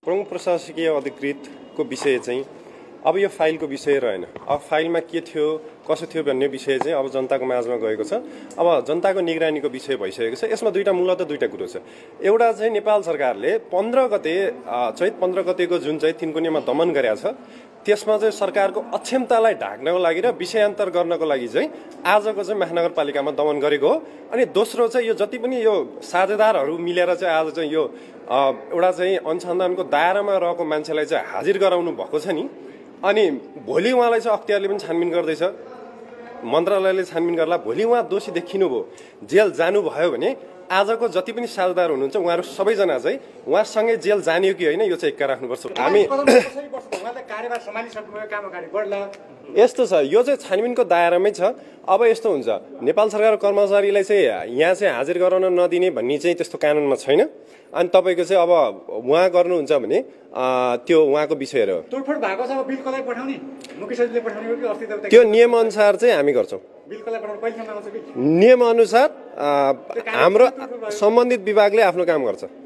प्रमुख प्रशासकीय अधिकृतको विषय चाहिँ अब यो फाइलको विषय रहेन। अब फाइलमा के थियो कसो थियो भन्ने विषय चाहिँ अब जनताको माझमा गएको छ। अब जनताको निगरानीको विषय भइसकेको छ। यसमा दुईटा कुरो छ। एउटा चाहिँ नेपाल सरकारले 15 गते चैत 15 गतेको जुन चाहिँ तिनकोनेमा दमन गरेको छ त्यसमा चाहिँ सरकारको अक्षमतालाई ढाक्नको लागि र विषयान्तर गर्नको लागि चाहिँ आजको चाहिँ महानगरपालिकामा दमन गरेको हो। अनि दोस्रो चाहिँ यो जति पनि यो साझेदारहरू मिलेर चाहिँ आज चाहिँ यो एउटा चाहिँ अनुसन्धानको दायरामा रहेको मान्छेलाई चाहिँ हाजिर गराउनु भएको छ नि। अनि भोलि उहाँलाई चाहिँ अख्तियारले पनि छानबिन गर्दैछ, मन्त्रालयले छानबिन गर्ला। भोलि उहाँ दोषी देखिनु भयो, जेल जानुभयो भने आजको जति पनि साझेदार हुनुहुन्छ उहाँहरू सबैजना चाहिँ उहाँसँगै जेल जानियो कि होइन यो चाहिँ एक्का राख्नुपर्छ। हामी यस्तो छ, यो चाहिँ छानबिनको दायरामै छ। अब यस्तो हुन्छ, नेपाल सरकार कर्मचारीलाई चाहिँ यहाँ चाहिँ हाजिर गराउन नदिने भन्ने चाहिँ त्यस्तो कानुनमा छैन। अनि तपाईँको चाहिँ अब उहाँ गर्नुहुन्छ भने त्यो उहाँको विषय हो। त्यो नियमअनुसार चाहिँ हामी गर्छौँ। नियमअनुसार हाम्रो सम्बन्धित विभागले आफ्नो काम गर्छ।